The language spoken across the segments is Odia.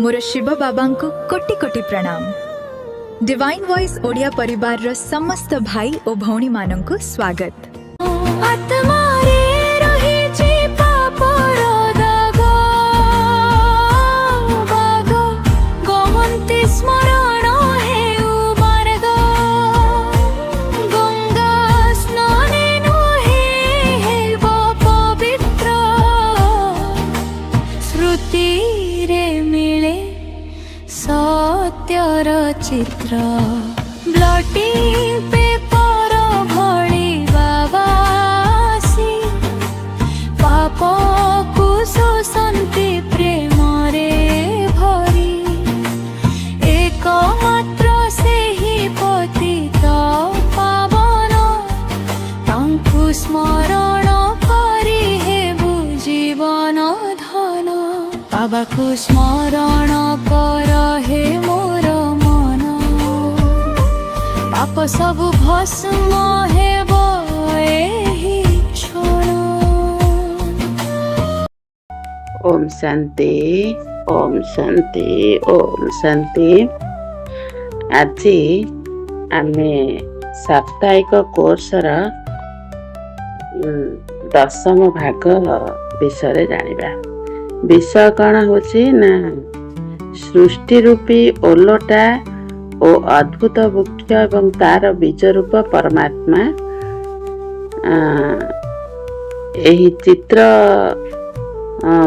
ମୋର ଶିବ ବାବାଙ୍କୁ କୋଟି କୋଟି ପ୍ରଣାମ। ଡିଭାଇନ୍ ଭଏସ୍ ଓଡ଼ିଆ ପରିବାରର ସମସ୍ତ ଭାଇ ଓ ଭଉଣୀମାନଙ୍କୁ ସ୍ୱାଗତ। ଆତ୍ମାରେ ରହିଛି ପାପର ଦାଗ, ବାଗ ଗହନ୍ତି ସ୍ମରଣ ହେଉ ମାର୍ଗ। ଗଙ୍ଗା ସ୍ନାନେ ନୁହେଁ ହେବ ପବିତ୍ର, ଶ୍ରୁତିରେ ମିଳେ ସତ୍ୟର ଚିତ୍ର। ବ୍ଲଟିଂ ପେପର ଭଳି ବାବା ଆସି ପାପକୁ ଶୋଷନ୍ତି ପ୍ରେମରେ ଭରି। ଏକମାତ୍ର ସେହି ପତିତ ପାବନ, ତାଙ୍କୁ ସ୍ମରଣ କରି ହେବୁ ଜୀବନ ଧନ। ବାବାକୁ ସ୍ମରଣ କର ହେ ମୋର ମନ, ପାପ ସବୁ ଭସ୍ମ ହେବ ଏହି କ୍ଷଣ। ଓମ୍ ଶାନ୍ତି, ଓମ୍ ଶାନ୍ତି, ଓମ୍ ଶାନ୍ତି। ଆଜି ଆମେ ସାପ୍ତାହିକ କୋର୍ସର ଦଶମ ଭାଗ ବିଷୟରେ ଜାଣିବା। ବିଷୟ କ'ଣ ହେଉଛି ନା ସୃଷ୍ଟି ରୂପୀ ଓଲଟା ଓ ଅଦ୍ଭୁତ ବୃକ୍ଷ ଏବଂ ତାର ବୀଜ ରୂପ ପରମାତ୍ମା। ଏହି ଚିତ୍ର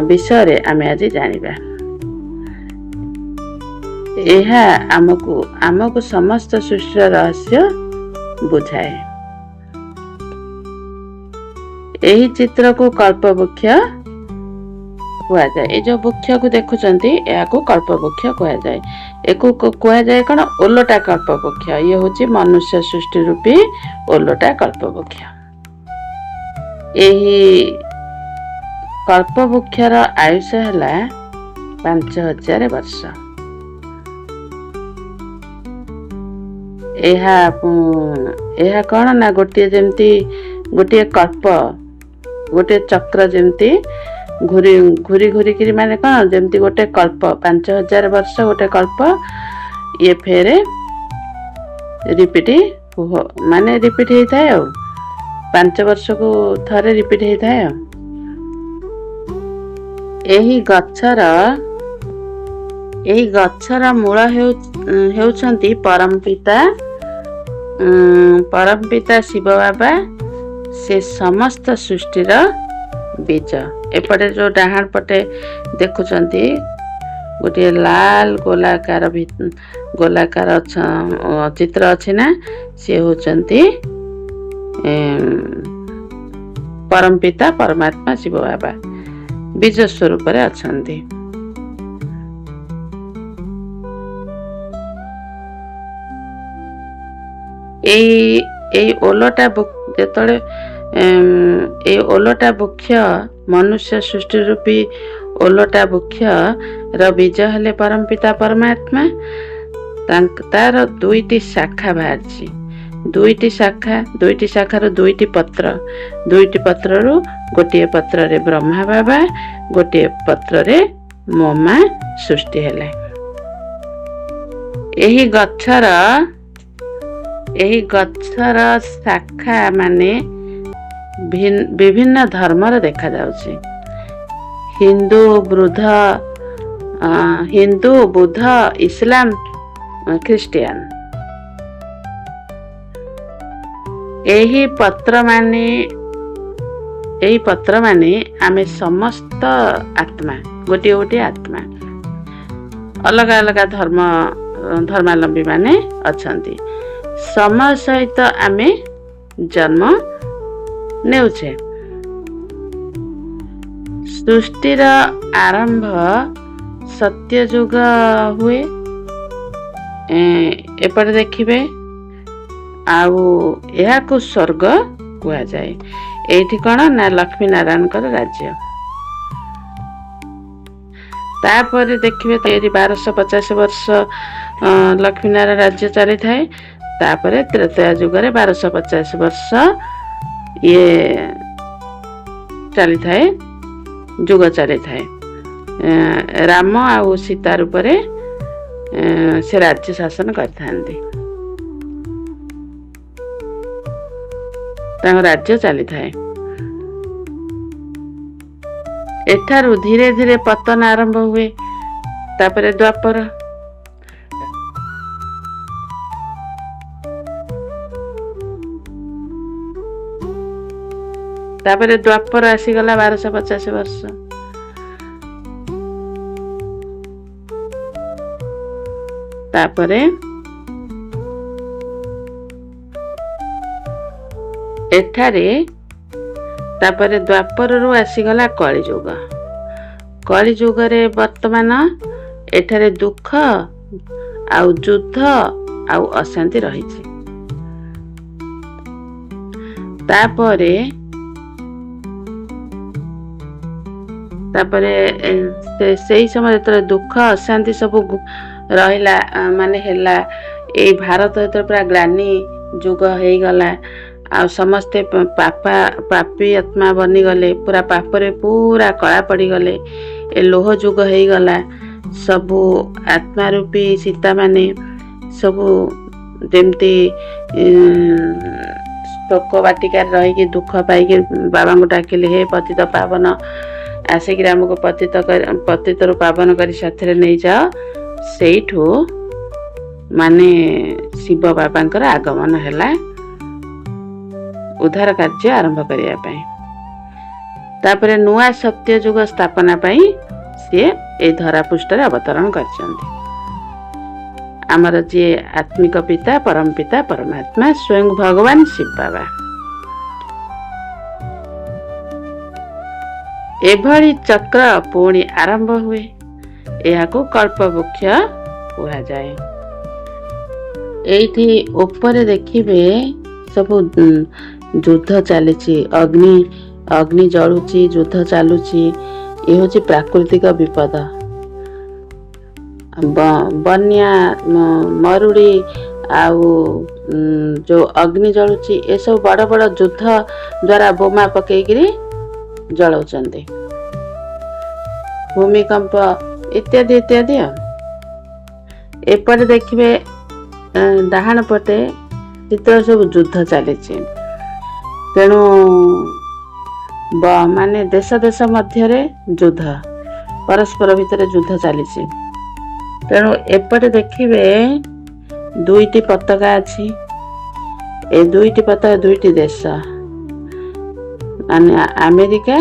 ବିଷୟରେ ଆମେ ଆଜି ଜାଣିବା। ଏହା ଆମକୁ ସମସ୍ତ ସୃଷ୍ଟିର ରହସ୍ୟ ବୁଝାଏ। ଏହି ଚିତ୍ରକୁ କଳ୍ପବୃକ୍ଷ କୁହାଯାଏ। ଏ ଯୋଉ ବୃକ୍ଷକୁ ଦେଖୁଛନ୍ତି, ଏହାକୁ କଳ୍ପବୃକ୍ଷ କୁହାଯାଏ। ଏକୁ କୁହାଯାଏ କ'ଣ? ଓଲଟା କଳ୍ପବୃକ୍ଷ। ଇଏ ହଉଛି ମନୁଷ୍ୟ ସୃଷ୍ଟି ରୂପୀ ଓଲଟା କଳ୍ପବୃକ୍ଷ। ଏହି କଳ୍ପବୃକ୍ଷର ଆୟୁଷ ହେଲା 5000 ବର୍ଷ। ଏହା କ'ଣ ନା ଗୋଟିଏ ଯେମିତି ଗୋଟିଏ କଳ୍ପ, ଗୋଟିଏ ଚକ୍ର ଯେମିତି ଘୁରି ଘୁରି ଘୁରିକିରି, ମାନେ କ'ଣ ଯେମିତି ଗୋଟେ କଳ୍ପ, 5000 ବର୍ଷ ଗୋଟେ କଳ୍ପ। ଇଏ ଫେରେ ରିପିଟ୍, ମାନେ ରିପିଟ୍ ହେଇଥାଏ, ଆଉ 5 ବର୍ଷକୁ ଥରେ ରିପିଟ୍ ହେଇଥାଏ। ଆଉ ଏହି ଗଛର ମୂଳ ହେଉଛନ୍ତି ପରମପିତା ଶିବ ବାବା। ସେ ସମସ୍ତ ସୃଷ୍ଟିର ବୀଜ। ଏପଟେ ଯୋଉ ଡାହାଣ ପଟେ ଦେଖୁଛନ୍ତି, ଗୋଟିଏ ଲାଲ ଗୋଲାକାର ଚିତ୍ର ଅଛି ନା, ସିଏ ହଉଛନ୍ତି ପରମପିତା ପରମାତ୍ମା ଶିବ ବାବା, ବୀଜ ସ୍ୱରୂପରେ ଅଛନ୍ତି। ଏଇ ଓଲଟା ଯେତେବେଳେ ଏଇ ଓଲଟା ବୃକ୍ଷ, ମନୁଷ୍ୟ ସୃଷ୍ଟି ରୂପୀ ଓଲଟା ବୃକ୍ଷର ବୀଜ ହେଲେ ପରମପିତା ପରମାତ୍ମା। ତାର ଦୁଇଟି ଶାଖା ବାହାରିଛି। ଦୁଇଟି ଶାଖା, ଦୁଇଟି ଶାଖାରୁ ଦୁଇଟି ପତ୍ର, ଦୁଇଟି ପତ୍ରରୁ ଗୋଟିଏ ପତ୍ରରେ ବ୍ରହ୍ମା ବାବା, ଗୋଟିଏ ପତ୍ରରେ ମମା ସୃଷ୍ଟି ହେଲେ। ଏହି ଗଛର ଶାଖା ମାନେ ବିଭିନ୍ନ ଧର୍ମର ଦେଖାଯାଉଛି। ହିନ୍ଦୁ, ବୁଦ୍ଧ, ଇସଲାମ, ଖ୍ରୀଷ୍ଟିଆନ। ଏହି ପତ୍ରମାନେ ଆମେ ସମସ୍ତ ଆତ୍ମା, ଗୋଟିଏ ଗୋଟିଏ ଆତ୍ମା। ଅଲଗା ଅଲଗା ଧର୍ମାବଲମ୍ବୀ ମାନେ ଅଛନ୍ତି। ସମୟ ସହିତ ଆମେ ଜନ୍ମ ନେଉଛେ। ସୃଷ୍ଟିର ଆରମ୍ଭ ସତ୍ୟଯୁଗ ହୁଏ। ଏପଟେ ଦେଖିବେ, ଆଉ ଏହାକୁ ସ୍ୱର୍ଗ କୁହାଯାଏ। ଏଇଠି କ'ଣ ନା ଲକ୍ଷ୍ମୀ ନାରାୟଣଙ୍କର ରାଜ୍ୟ। ତାପରେ ଦେଖିବେ ତ ଏଇଠି 1250 ବର୍ଷ ଲକ୍ଷ୍ମୀ ନାରାୟଣ ରାଜ୍ୟ ଚାଲିଥାଏ। ତାପରେ ତ୍ରେତୟା ଯୁଗରେ 1250 ବର୍ଷ ଇଏ ଚାଲିଥାଏ, ଯୁଗ ଚାଲିଥାଏ। ରାମ ଆଉ ସୀତା ରୂପରେ ସେ ରାଜ୍ୟ ଶାସନ କରିଥାନ୍ତି। ତାଙ୍କ ରାଜ୍ୟ ଚାଲିଥାଏ। ଏଠାରୁ ଧୀରେ ଧୀରେ ପତନ ଆରମ୍ଭ ହୁଏ। ତାପରେ ଦ୍ୱାପର, ତାପରେ ଦ୍ୱାପର ଆସିଗଲା 1250 ବର୍ଷ। ତାପରେ ଏଠାରେ ତାପରେ ଦ୍ୱାପରରୁ ଆସିଗଲା କଳିଯୁଗ। କଳିଯୁଗରେ ବର୍ତ୍ତମାନ ଏଠାରେ ଦୁଃଖ ଆଉ ଯୁଦ୍ଧ ଆଉ ଅଶାନ୍ତି ରହିଛି। ତାପରେ ତାପରେ ସେଇ ସମୟରେ ଯେତେବେଳେ ଦୁଃଖ ଅଶାନ୍ତି ସବୁ ରହିଲା, ମାନେ ହେଲା, ଏଇ ଭାରତ ଯେତେବେଳେ ପୁରା ଗ୍ଲାନି ଯୁଗ ହେଇଗଲା ଆଉ ସମସ୍ତେ ପାପି ଆତ୍ମା ବନିଗଲେ, ପୁରା ପାପରେ ପୁରା କଳା ପଡ଼ିଗଲେ, ଏ ଲୋହ ଯୁଗ ହେଇଗଲା। ସବୁ ଆତ୍ମାରୂପୀ ସୀତାମାନେ ସବୁ ଯେମିତି ଶୋକ ବାଟିକାରେ ରହିକି ଦୁଃଖ ପାଇକି ବାବାଙ୍କୁ ଡାକିଲେ, ହେ ପତିତ ପାବନ, ଆସିକିରି ଆମକୁ ପତିତରୁ ପାବନ କରି ସାଥିରେ ନେଇଯାଅ। ସେଇଠୁ ମାନେ ଶିବ ବାବାଙ୍କର ଆଗମନ ହେଲା ଉଦ୍ଧାର କାର୍ଯ୍ୟ ଆରମ୍ଭ କରିବା ପାଇଁ। ତାପରେ ନୂଆ ସତ୍ୟ ଯୁଗ ସ୍ଥାପନା ପାଇଁ ସିଏ ଏଇ ଧରାପୃଷ୍ଠରେ ଅବତରଣ କରିଛନ୍ତି। ଆମର ଯିଏ ଆତ୍ମିକ ପିତା, ପରମ ପିତା, ପରମାତ୍ମା ସ୍ୱୟଂ ଭଗବାନ ଶିବ ବାବା। ଏଭଳି ଚକ୍ର ପୁଣି ଆରମ୍ଭ ହୁଏ। ଏହାକୁ କଳ୍ପବୃକ୍ଷ କୁହାଯାଏ। ଏଇଠି ଉପରେ ଦେଖିବେ ସବୁ ଯୁଦ୍ଧ ଚାଲିଛି, ଅଗ୍ନି ଜଳୁଛି, ଯୁଦ୍ଧ ଚାଲୁଛି। ଏ ହଉଛି ପ୍ରାକୃତିକ ବିପଦ, ବନ୍ୟା, ମରୁଡ଼ି ଆଉ ଯୋଉ ଅଗ୍ନି ଜଳୁଛି, ଏସବୁ ବଡ଼ ବଡ଼ ଯୁଦ୍ଧ ଦ୍ୱାରା ବୋମା ପକେଇକିରି ଜଳାଉଛନ୍ତି, ଭୂମିକମ୍ପ ଇତ୍ୟାଦି ଇତ୍ୟାଦି। ଆଉ ଏପଟେ ଦେଖିବେ ଡାହାଣ ପଟେ ଯେତେବେଳେ ସବୁ ଯୁଦ୍ଧ ଚାଲିଛି, ତେଣୁ ମାନେ ଦେଶ ଦେଶ ମଧ୍ୟରେ ଯୁଦ୍ଧ, ପରସ୍ପର ଭିତରେ ଯୁଦ୍ଧ ଚାଲିଛି। ତେଣୁ ଏପଟେ ଦେଖିବେ ଦୁଇଟି ପତାକା ଅଛି। ଏ ଦୁଇଟି ପତାକା ଦୁଇଟି ଦେଶ, ମାନେ ଆମେରିକା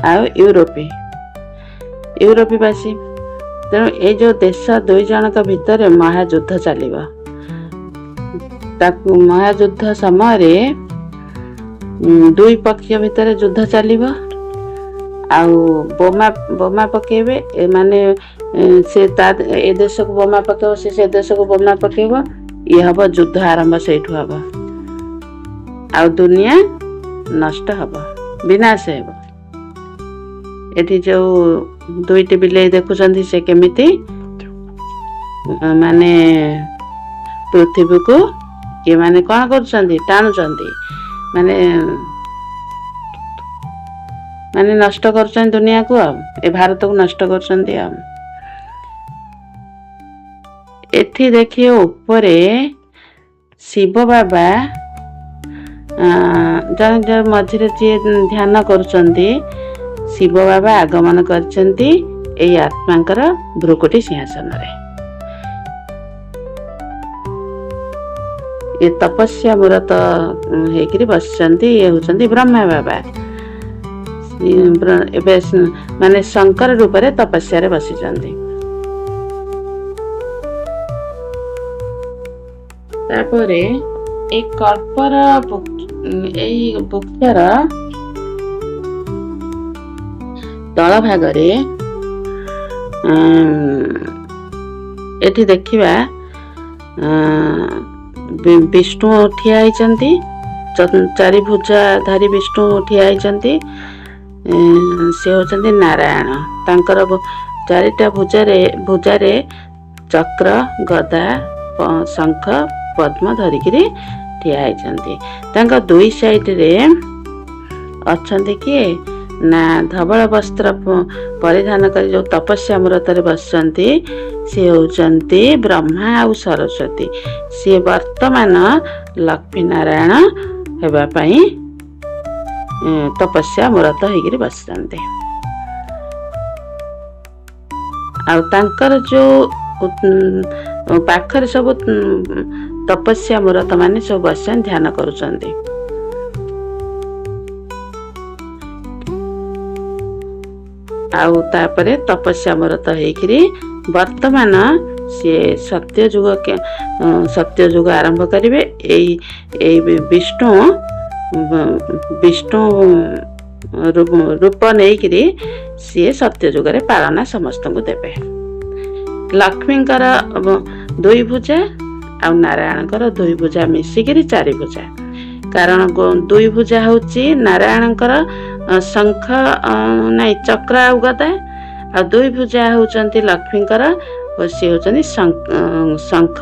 ଆଉ ୟୁରୋପୀବାସୀ। ତେଣୁ ଏଇ ଯୋଉ ଦେଶ ଦୁଇ ଜଣଙ୍କ ଭିତରେ ମହାଯୁଦ୍ଧ ଚାଲିବ। ତାକୁ ମହାଯୁଦ୍ଧ ସମୟରେ ଦୁଇ ପକ୍ଷ ଭିତରେ ଯୁଦ୍ଧ ଚାଲିବ ଆଉ ବୋମା ପକେଇବେ ଏମାନେ, ସେ ତା ଏ ଦେଶକୁ ବୋମା ପକେଇବ, ସେ ସେ ଦେଶକୁ ବୋମା ପକେଇବ, ଇଏ ହବ ଯୁଦ୍ଧ ଆରମ୍ଭ ସେଇଠୁ ହବ ଆଉ ଦୁନିଆ ନଷ୍ଟ ହବ, ବିନାଶ ହେବ। ଏଠି ଯୋଉ ଦୁଇଟି ବିଲେଇ ଦେଖୁଛନ୍ତି, ସେ କେମିତି ମାନେ ପୃଥିବୀକୁ ଏମାନେ କଣ କରୁଛନ୍ତି, ଟାଣୁଛନ୍ତି, ମାନେ ମାନେ ନଷ୍ଟ କରୁଛନ୍ତି ଦୁନିଆକୁ, ଆଉ ଏ ଭାରତକୁ ନଷ୍ଟ କରୁଛନ୍ତି। ଆଉ ଏଠି ଦେଖିବେ ଉପରେ ଶିବ ବାବା ଜଣେ ଜଣେ ମଝିରେ ଯିଏ ଧ୍ୟାନ କରୁଛନ୍ତି, ଶିବ ବାବା ଆଗମନ କରିଛନ୍ତି ଏଇ ଆତ୍ମାଙ୍କର ଭ୍ରୁକୁଟି ସିଂହାସନରେ। ଏ ତପସ୍ୟା ମୂରତ ହେଇକିରି ବସିଛନ୍ତି। ଇଏ ହଉଛନ୍ତି ବ୍ରହ୍ମା ବାବା, ଏବେ ମାନେ ଶଙ୍କର ରୂପରେ ତପସ୍ୟାରେ ବସିଛନ୍ତି। ତାପରେ ଏଇ କଳ୍ପର ଏଇ ବୃକ୍ଷର ତଳ ଭାଗରେ ଏଠି ଦେଖିବା ବିଷ୍ଣୁ ଠିଆ ହେଇଛନ୍ତି, ଚାରି ଭୁଜା ଧାରି ବିଷ୍ଣୁ ଠିଆ ହେଇଛନ୍ତି। ସେ ହଉଛନ୍ତି ନାରାୟଣ। ତାଙ୍କର ଚାରିଟା ଭୁଜାରେ ଚକ୍ର, ଗଦା, ଶଙ୍ଖ, ପଦ୍ମ ଧରିକିରି ଠିଆ ହେଇଛନ୍ତି। ତାଙ୍କ ଦୁଇ ସାଇଡରେ ଅଛନ୍ତି କିଏ ନା ଧବଳ ବସ୍ତ୍ର ପରିଧାନ କରି ଯେଉଁ ତପସ୍ୟା ମୂରତରେ ବସିଛନ୍ତି, ସିଏ ହେଉଛନ୍ତି ବ୍ରହ୍ମା ଆଉ ସରସ୍ୱତୀ। ସିଏ ବର୍ତ୍ତମାନ ଲକ୍ଷ୍ମୀ ନାରାୟଣ ହେବା ପାଇଁ ତପସ୍ୟା ମୂରତ ହେଇକିରି ବସିଛନ୍ତି। ଆଉ ତାଙ୍କର ଯେଉଁ ପାଖରେ ସବୁ ତପସ୍ୟା ମୂରତ ମାନେ ସବୁ ବସିଛନ୍ତି, ଧ୍ୟାନ କରୁଛନ୍ତି। ଆଉ ତାପରେ ତପସ୍ୟା ମୂରତ ହେଇକିରି ବର୍ତ୍ତମାନ ସିଏ ସତ୍ୟଯୁଗ ଆରମ୍ଭ କରିବେ। ଏଇ ବିଷ୍ଣୁ ରୂପ ନେଇକିରି ସିଏ ସତ୍ୟଯୁଗରେ ପାଳନା ସମସ୍ତଙ୍କୁ ଦେବେ। ଲକ୍ଷ୍ମୀଙ୍କର ଦୁଇ ଭୁଜା ଆଉ ନାରାୟଣଙ୍କର ଦୁଇ ଭୁଜା ମିଶିକିରି ଚାରି ଭୁଜା। କାରଣ ଦୁଇ ଭୁଜା ହେଉଛି ନାରାୟଣଙ୍କର ଶଙ୍ଖ ନାଇଁ ଚକ୍ର ଆଉ ଗଦା, ଆଉ ଦୁଇ ଭୁଜା ହେଉଛନ୍ତି ଲକ୍ଷ୍ମୀଙ୍କର, ସିଏ ହେଉଛନ୍ତି ଶଙ୍ଖ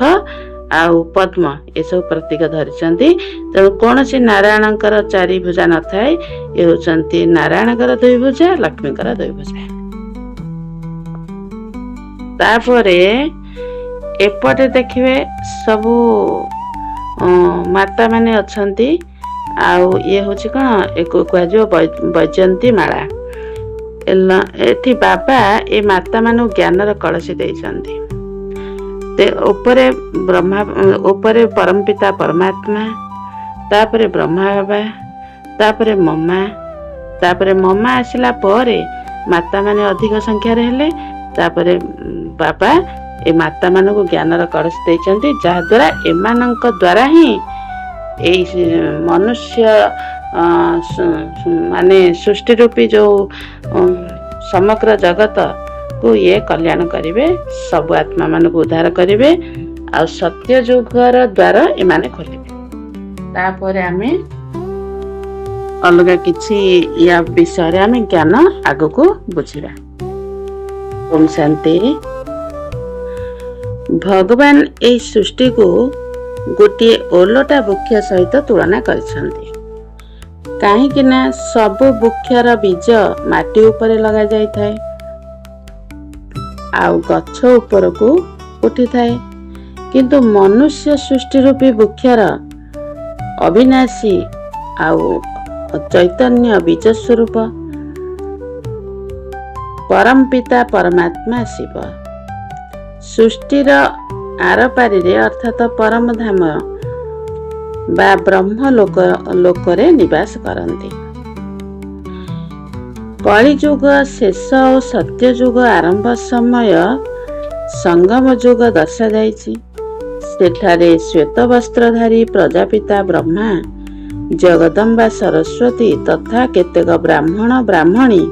ଆଉ ପଦ୍ମ, ଏସବୁ ପ୍ରତୀକ ଧରିଛନ୍ତି। ତେଣୁ କୌଣସି ନାରାୟଣଙ୍କର ଚାରି ଭୁଜା ନଥାଏ। ଏ ହେଉଛନ୍ତି ନାରାୟଣଙ୍କର ଦୁଇ ଭୁଜା, ଲକ୍ଷ୍ମୀଙ୍କର ଦୁଇ ଭୁଜା। ତାପରେ ଏପଟେ ଦେଖିବେ ସବୁ ମାତା ମାନେ ଅଛନ୍ତି। ଆଉ ଇଏ ହେଉଛି କ'ଣ, ଏକୁ କୁହାଯିବ ବୈଜୟନ୍ତୀ ମାଳା। ଏଠି ବାବା ଏ ମାତାମାନଙ୍କୁ ଜ୍ଞାନର କଳସୀ ଦେଇଛନ୍ତି। ଉପରେ ବ୍ରହ୍ମା, ଉପରେ ପରମପିତା ପରମାତ୍ମା, ତାପରେ ବ୍ରହ୍ମା ବାବା, ତାପରେ ମମା। ତାପରେ ମମା ଆସିଲା ପରେ ମାତାମାନେ ଅଧିକ ସଂଖ୍ୟାରେ ହେଲେ। ତାପରେ ବାବା ଏ ମାତାମାନଙ୍କୁ ଜ୍ଞାନର କଳସୀ ଦେଇଛନ୍ତି, ଯାହାଦ୍ୱାରା ଏମାନଙ୍କ ଦ୍ୱାରା ହିଁ ଏଇ ମନୁଷ୍ୟ ମାନେ ସୃଷ୍ଟି ରୂପୀ ଯୋଉ ସମଗ୍ର ଜଗତକୁ ଇଏ କଲ୍ୟାଣ କରିବେ, ସବୁ ଆତ୍ମାମାନଙ୍କୁ ଉଦ୍ଧାର କରିବେ, ଆଉ ସତ୍ୟ ଯୁଗର ଦ୍ୱାର ଏମାନେ ଖୋଲିବେ। ତାପରେ ଆମେ ଅଲଗା କିଛି ୟା ବିଷୟରେ ଆମେ ଜ୍ଞାନ ଆଗକୁ ବୁଝିବା। ଓମ୍ ଶାନ୍ତି। ଭଗବାନ ଏଇ ସୃଷ୍ଟିକୁ ଗୋଟିଏ ଓଲଟା ବୃକ୍ଷ ସହିତ ତୁଳନା କରିଛନ୍ତି। କାହିଁକି ନା ସବୁ ବୃକ୍ଷର ବୀଜ ମାଟି ଉପରେ ଲଗାଯାଇଥାଏ ଆଉ ଗଛ ଉପରକୁ ଉଠିଥାଏ, କିନ୍ତୁ ମନୁଷ୍ୟ ସୃଷ୍ଟି ରୂପୀ ବୃକ୍ଷର ଅବିନାଶୀ ଆଉ ଚୈତନ୍ୟ ବୀଜ ସ୍ୱରୂପ ପରମପିତା ପରମାତ୍ମା ଶିବ ସୃଷ୍ଟିର ଆରପାରିରେ ଅର୍ଥାତ ପରମଧାମ ବା ବ୍ରହ୍ମ ଲୋକରେ ନିବାସ କରନ୍ତି। କଳିଯୁଗ ଶେଷ ଓ ସତ୍ୟଯୁଗ ଆରମ୍ଭ ସମୟ ସଙ୍ଗମ ଯୁଗ ଦର୍ଶାଯାଇଛି। ସେଠାରେ ଶ୍ୱେତ ବସ୍ତ୍ରଧାରୀ ପ୍ରଜାପିତା ବ୍ରହ୍ମା, ଜଗଦମ୍ବା ସରସ୍ୱତୀ ତଥା କେତେକ ବ୍ରାହ୍ମଣ ବ୍ରାହ୍ମଣୀ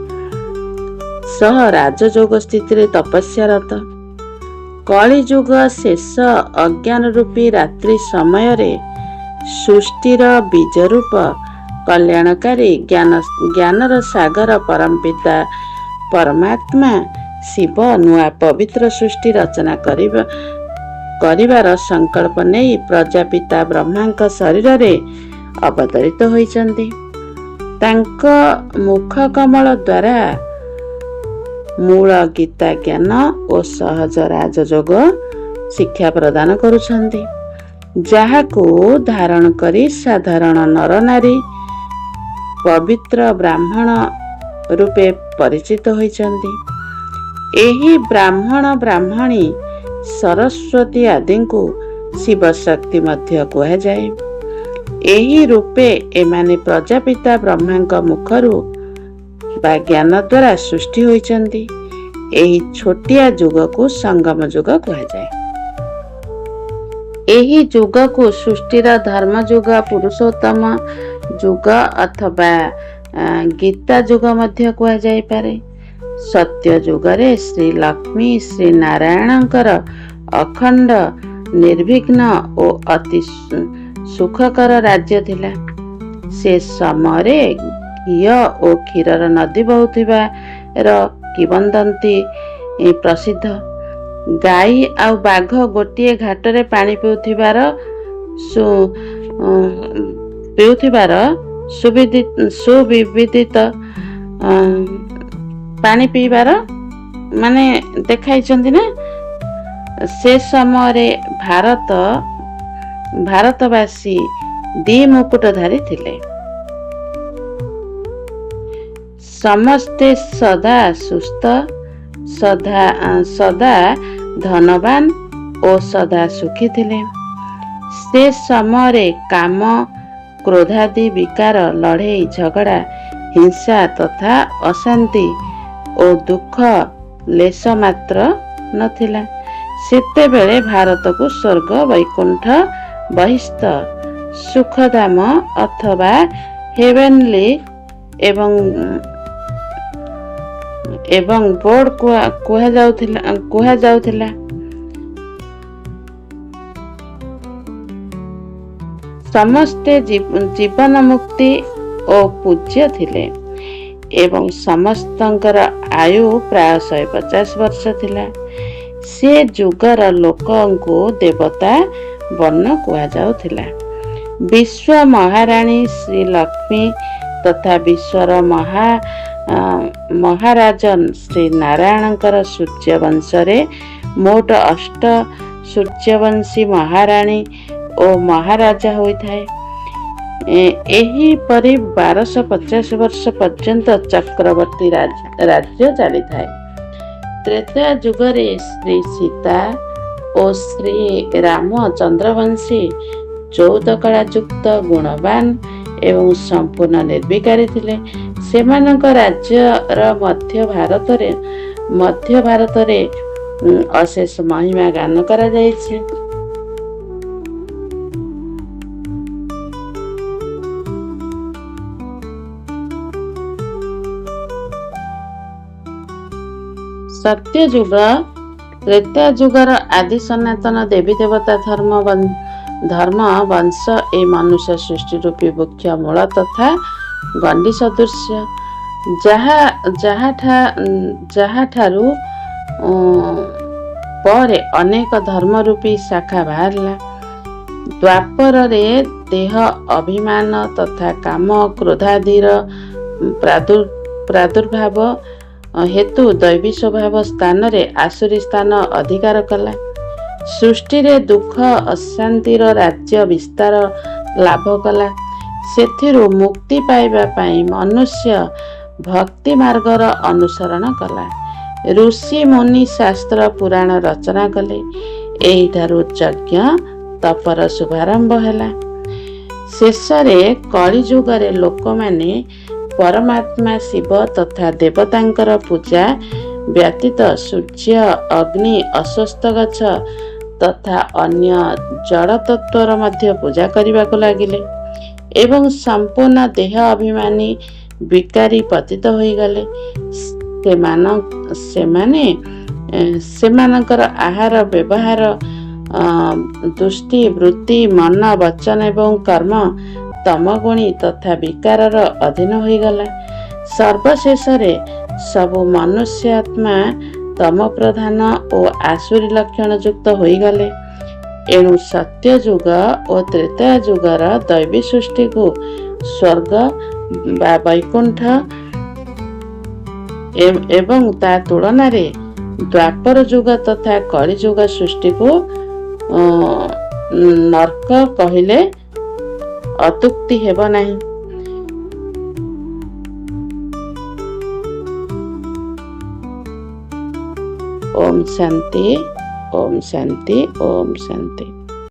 ସହ ରାଜଯୋଗ ସ୍ଥିତିରେ ତପସ୍ୟାରତ। କଳିଯୁଗ ଶେଷ ଅଜ୍ଞାନ ରୂପୀ ରାତ୍ରି ସମୟରେ ସୃଷ୍ଟିର ବୀଜ ରୂପ କଲ୍ୟାଣକାରୀ ଜ୍ଞାନର ସାଗର ପରମପିତା ପରମାତ୍ମା ଶିବ ନୂଆ ପବିତ୍ର ସୃଷ୍ଟି ରଚନା କରିବାର ସଂକଳ୍ପ ନେଇ ପ୍ରଜାପିତା ବ୍ରହ୍ମାଙ୍କ ଶରୀରରେ ଅବତରିତ ହୋଇଛନ୍ତି। ତାଙ୍କ ମୁଖ କମଳ ଦ୍ୱାରା ମୂଳ ଗୀତା ଜ୍ଞାନ ଓ ସହଜ ରାଜଯୋଗ ଶିକ୍ଷା ପ୍ରଦାନ କରୁଛନ୍ତି, ଯାହାକୁ ଧାରଣ କରି ସାଧାରଣ ନରନାରୀ ପବିତ୍ର ବ୍ରାହ୍ମଣ ରୂପେ ପରିଚିତ ହୋଇଛନ୍ତି। ଏହି ବ୍ରାହ୍ମଣ ବ୍ରାହ୍ମଣୀ ସରସ୍ୱତୀ ଆଦିଙ୍କୁ ଶିବଶକ୍ତି ମଧ୍ୟ କୁହାଯାଏ। ଏହି ରୂପେ ଏମାନେ ପ୍ରଜାପିତା ବ୍ରହ୍ମାଙ୍କ ମୁଖରୁ ବା ଜ୍ଞାନ ଦ୍ୱାରା ସୃଷ୍ଟି ହୋଇଛନ୍ତି। ଏହି ଛୋଟିଆ ଯୁଗକୁ ସଙ୍ଗମ ଯୁଗ କୁହାଯାଏ। ଏହି ଯୁଗକୁ ସୃଷ୍ଟିର ଧର୍ମ ଯୁଗ, ପୁରୁଷୋତ୍ତମ ଯୁଗ ଅଥବା ଗୀତା ଯୁଗ ମଧ୍ୟ କୁହାଯାଇପାରେ। ସତ୍ୟ ଯୁଗରେ ଶ୍ରୀ ଲକ୍ଷ୍ମୀ ଶ୍ରୀ ନାରାୟଣଙ୍କର ଅଖଣ୍ଡ, ନିର୍ବିଘ୍ନ ଓ ଅତି ସୁଖକର ରାଜ୍ୟ ଥିଲା। ସେ ସମୟରେ ଘିଅ ଓ କ୍ଷୀରର ନଦୀ ବହୁଥିବାର କିମ୍ବଦନ୍ତୀ ପ୍ରସିଦ୍ଧ। ଗାଈ ଆଉ ବାଘ ଗୋଟିଏ ଘାଟରେ ପାଣି ପିଉଥିବାର ସୁବିଦିତ। ପାଣି ପିଇବାର ମାନେ ଦେଖାଇଛନ୍ତି ନା। ସେ ସମୟରେ ଭାରତବାସୀ ଦି ମୁକୁଟଧାରୀ ଥିଲେ। ସମସ୍ତେ ସଦା ସୁସ୍ଥ, ସଦା ଧନବାନ ଓ ସଦା ସୁଖୀ ଥିଲେ। ସେ ସମୟରେ କାମ, କ୍ରୋଧାଦି ବିକାର, ଲଢ଼େଇ ଝଗଡ଼ା, ହିଂସା ତଥା ଅଶାନ୍ତି ଓ ଦୁଃଖ ଲେଶ ମାତ୍ର ନଥିଲା। ସେତେବେଳେ ଭାରତକୁ ସ୍ୱର୍ଗ, ବୈକୁଣ୍ଠ, ବହିସ୍ଥ, ସୁଖଧାମ ଅଥବା ହେଭେନଲି ଏବଂ ବୋର୍ଡ କୁହାଯାଉଥିଲା। ସମସ୍ତେ ଜୀବନ ମୁକ୍ତି ଓ ପୂଜ୍ୟ ଥିଲେ ଏବଂ ସମସ୍ତଙ୍କର ଆୟୁ ପ୍ରାୟ 150 ବର୍ଷ ଥିଲା। ସେ ଯୁଗର ଲୋକଙ୍କୁ ଦେବତା ବର୍ଣ୍ଣ କୁହାଯାଉଥିଲା। ବିଶ୍ୱ ମହାରାଣୀ ଶ୍ରୀ ଲକ୍ଷ୍ମୀ ତଥା ବିଶ୍ୱର ମହାରାଜନ ଶ୍ରୀ ନାରାୟଣଙ୍କର ସୂର୍ଯ୍ୟବଂଶରେ ମୋଟ 8 ସୂର୍ଯ୍ୟବଂଶୀ ମହାରାଣୀ ଓ ମହାରାଜା ହୋଇଥାଏ। ଏହିପରି 1250 ବର୍ଷ ପର୍ଯ୍ୟନ୍ତ ଚକ୍ରବର୍ତ୍ତୀ ରାଜ୍ୟ ଚାଲିଥାଏ। ତ୍ରେତୟା ଯୁଗରେ ଶ୍ରୀ ସୀତା ଓ ଶ୍ରୀ ରାମ ଚନ୍ଦ୍ରବଂଶୀ 14 କଳାଯୁକ୍ତ, ଗୁଣବାନ ଏବଂ ସମ୍ପୂର୍ଣ୍ଣ ନିର୍ବିକାରୀ ଥିଲେ। ସେମାନଙ୍କ ରାଜ୍ୟର ମଧ୍ୟ ଭାରତରେ ଅଶେଷ ମହିମା ଗାନ କରାଯାଇଛି। ସତ୍ୟଯୁଗ ତ୍ରେତୟା ଯୁଗର ଆଦି ସନାତନ ଦେବୀ ଦେବତା ଧର୍ମ ବଂଶ ଏ ମନୁଷ୍ୟ ସୃଷ୍ଟି ରୂପୀ ବୃକ୍ଷ ମୂଳ ତଥା ଗଣ୍ଡି ସଦୃଶ୍ୟ, ଯାହାଠାରୁ ପରେ ଅନେକ ଧର୍ମରୂପୀ ଶାଖା ବାହାରିଲା। ଦ୍ୱାପରରେ ଦେହ ଅଭିମାନ ତଥା କାମ କ୍ରୋଧାଦିର ପ୍ରାଦୁର୍ଭାବ ହେତୁ ଦୈବୀ ସ୍ୱଭାବ ସ୍ଥାନରେ ଆସୁରୀ ସ୍ଥାନ ଅଧିକାର କଲା। ସୃଷ୍ଟିରେ ଦୁଃଖ ଅଶାନ୍ତିର ରାଜ୍ୟ ବିସ୍ତାର ଲାଭ କଲା। ସେଥିରୁ ମୁକ୍ତି ପାଇବା ପାଇଁ ମନୁଷ୍ୟ ଭକ୍ତି ମାର୍ଗର ଅନୁସରଣ କଲା। ଋଷି ମୁନି ଶାସ୍ତ୍ର ପୁରାଣ ରଚନା କଲେ। ଏହିଠାରୁ ଯଜ୍ଞ ତପର ଶୁଭାରମ୍ଭ ହେଲା। ଶେଷରେ କଳିଯୁଗରେ ଲୋକମାନେ ପରମାତ୍ମା ଶିବ ତଥା ଦେବତାଙ୍କର ପୂଜା ବ୍ୟତୀତ ସୂର୍ଯ୍ୟ, ଅଗ୍ନି, ଅଶ୍ୱତ୍ଥ ଗଛ ତଥା ଅନ୍ୟ ଜଡ଼ ତତ୍ତ୍ୱର ମଧ୍ୟ ପୂଜା କରିବାକୁ ଲାଗିଲେ ଏବଂ ସମ୍ପୂର୍ଣ୍ଣ ଦେହ ଅଭିମାନୀ ବିକାରୀ ପତିତ ହୋଇଗଲେ। ସେମାନଙ୍କର ଆହାର, ବ୍ୟବହାର, ଦୃଷ୍ଟି, ବୃତ୍ତି, ମନ, ବଚନ ଏବଂ କର୍ମ ତମଗୁଣୀ ତଥା ବିକାରର ଅଧୀନ ହୋଇଗଲା। ସର୍ବଶେଷରେ ସବୁ ମନୁଷ୍ୟ ଆତ୍ମା ତମପ୍ରଧାନ ଓ ଆସୁରୀ ଲକ୍ଷଣ ଯୁକ୍ତ ହୋଇଗଲେ। ଏଣୁ ସତ୍ୟଯୁଗ ଓ ତ୍ରେତୟା ଯୁଗର ଦୈବୀ ସୃଷ୍ଟିକୁ ସ୍ୱର୍ଗ ବା ବୈକୁଣ୍ଠ ଏବଂ ତା ତୁଳନାରେ ଦ୍ୱାପର ଯୁଗ ତଥା କଳିଯୁଗ ସୃଷ୍ଟିକୁ ନର୍କ କହିଲେ ଅତ୍ୟୁକ୍ତି ହେବ ନାହିଁ। ଓମ୍ ଶାନ୍ତି, ଓମ୍ ଶାନ୍ତି, ଓମ୍ ଶାନ୍ତି।